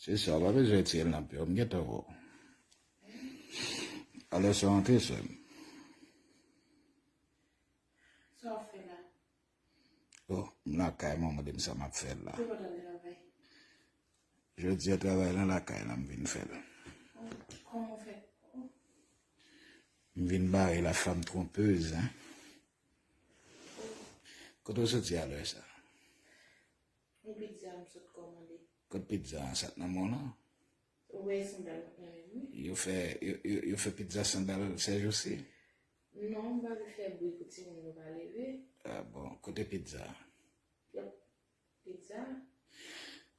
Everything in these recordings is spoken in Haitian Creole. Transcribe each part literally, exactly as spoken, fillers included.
Se sa, w pa bezwen retire l nan pye w, m gentan wè w. Alè sa w antre, sè m. Sa w ap fè la? Oh, m lakay mwen, mande m sa m ap fè la. Ou pa t al travay? Jodi a, travay lan lakay la, m vin fè l. Oh, kòman w fè? Oh. M vin bare la femme trompeuse, hein. Oh. Kote w soti alè sa? Yon pizza m sot kòmande. Kot pizza an, sa k nan men w lan? Ou wè sandal mwen nan men m, wi. Yo fè, yo, yo, yo fè pizza sandal sèjousi? Non, m pa vle fè bri pou timoun yo pa leve. Ah bon, kote pizza? Yep. Pizza.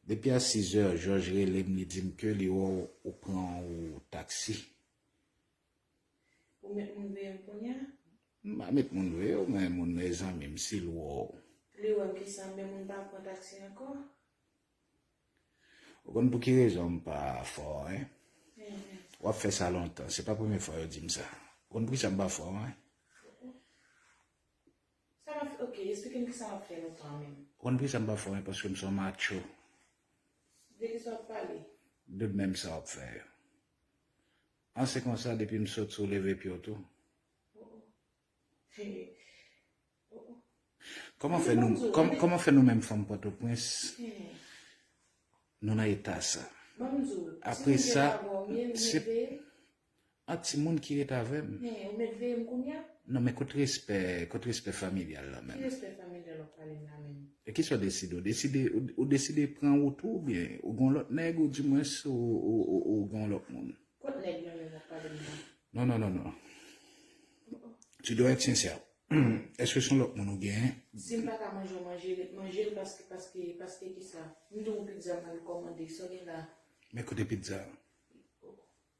Depi a sizè, Jòj rele m, li di m ke li wè w, ou pran yon taksi. Ou met moun veye m kounye a? M pa met moun veye w, men moun e zanmi m, si l wè w. Li wè m kisa, men moun pa pran taksi ankò? Ou konn pou ki rezon m pa fò w, en? Mhm. W ap fè sa lontan, se pa premye fwa yo di m sa. Ou konn poukisa m pa fò w, en? Sa m ap fè, ok, esplike m kisa m ap fè lontan menm. Ou konn poukisa m pa fò w, en? Paske m se yon macho. De kisa w ap pale? De menm sa w ap fè yo. An se konsa, depi m soti, ou leve pye w tou. Oh, oh. Hey. Oh, oh. Kòman fè nou, kòm, kòman fè nou menm fanm Pòtoprens, nou nan eta sa? Apre sa, se a timoun ki ret avè m. Ou met veye m kounye a? Non, men kot respè, kot respè familyal la menm? Ki respè familyal w ap pale m la menm? E kisa w deside? Ou deside, ou, ou deside pran wout ou, oubyen ou gon lòt nèg, ou dimwens ou, ou, ou, ou gon lòt moun? Kot nèg nan men w ap pale m nan? Non, non, non, non. Tu dois être sincère. Èske se yon lòt moun ou genyen? Si m pa ka manje, w manje, ret manje l paske, paske, paske kisa? M di w pizza m al kòmande, sa w gen la? Men kote pizza a?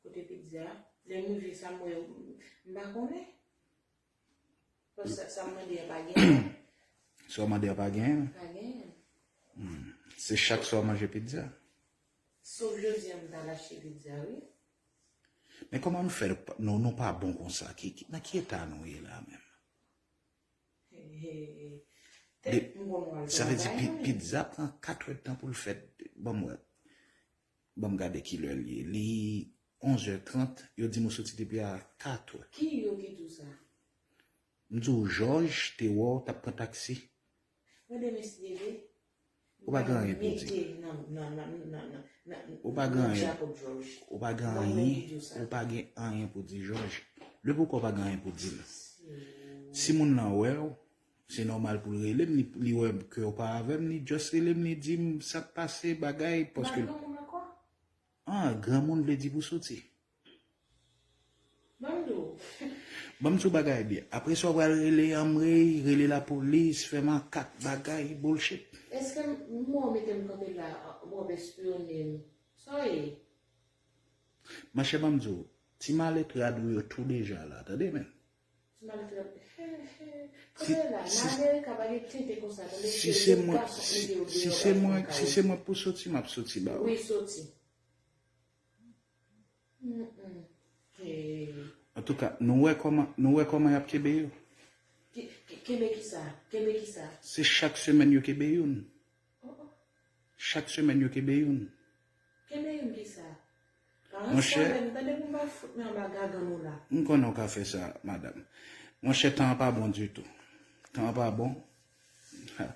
Kote pizza a? Lè m rive sa m wè, m pa konnen. Paske sa, sa m mande a pa genyen. Sa w mande a pa genyen? Pa genyen. Hmm. Se chak swa w manje pizza? Sof jodi a m t al achte pizza, wi. Men kòman nou fè, nou, nou pa bon konsa? Ki, ki, nan ki eta nou ye la menm? He, he, he. De, tèt m konn wè l sa vle di travay, pi-, wi. Pizza pran kat èdtan pou l fèt. Ban m wè. Ban m gade kilè l ye. Li onzè trant, yo di m ou soti depi a katè. Ki yo ki di w sa? M di w, Jòj te wè w t ap pran taksi. Mwen de mesye de. Ou pa gen anyen pou di. Ou pa gen anyen. Ou pa gen anyen. Ou pa gen anyen pou di, Jòj. Lè pou kò w pa gen anyen pou di l. Si moun nan wè w, se nòmal pou l rele m, li, li wè ke w pa avè m, li just rele m, li di m sa k pase, bagay, paske. Ah, granmoun vle di pou soti. Ban m di w. Ban m di w bagay byen. Apre sa, w pral rele anmwey, rele lapolis, fè makak, bagay, bullshit. Èske m, m wè w mete m kanpe la, w ap espyone m? Sa w ye? Monchè, ban m di w, ti malè trad ou yo tou deja la, tande men. Ti malè trad, he, he. Si, kanpe la, si, malè ka pa gen tenten konsa, tande, si se mwen, si, si se mwen, si se mwen pou soti, m ap soti ba ou. Wi, soti. Mm, mm. Hey. Antouka, nou wè kòman, nou wè kòman y ap kenbe yo? Ke-, ke-, kenbe kisa? Kenbe kisa? Se chak semèn yo kenbe youn. Oh, oh. Chak semèn yo kenbe youn. Kenbe youn kisa? Monchè, tande pou m pa fout men anba gagann ou la. M konnen w ka fè sa, madanm. Monchè, tan an pa bon ditou. Tan an pa bon. Ha,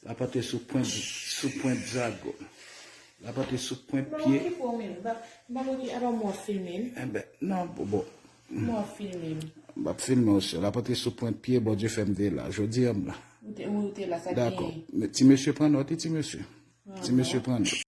lapante sou pwent, sou pwent zago. Lapante sou pwent pye. Mwen okipe w menm. M pa, m pa okipe, apa mwen filme m. Enben, non, bon, bon. Mwen filme m. M ap filme w, sè. Lapante sou pwent pye, Bondye fè m te la. Jodi a m la. Ou te, ou te la, sa genyen. Dakò. Men ti mesye pran nòt, wi, ti mesye. Ti mesye pran nòt.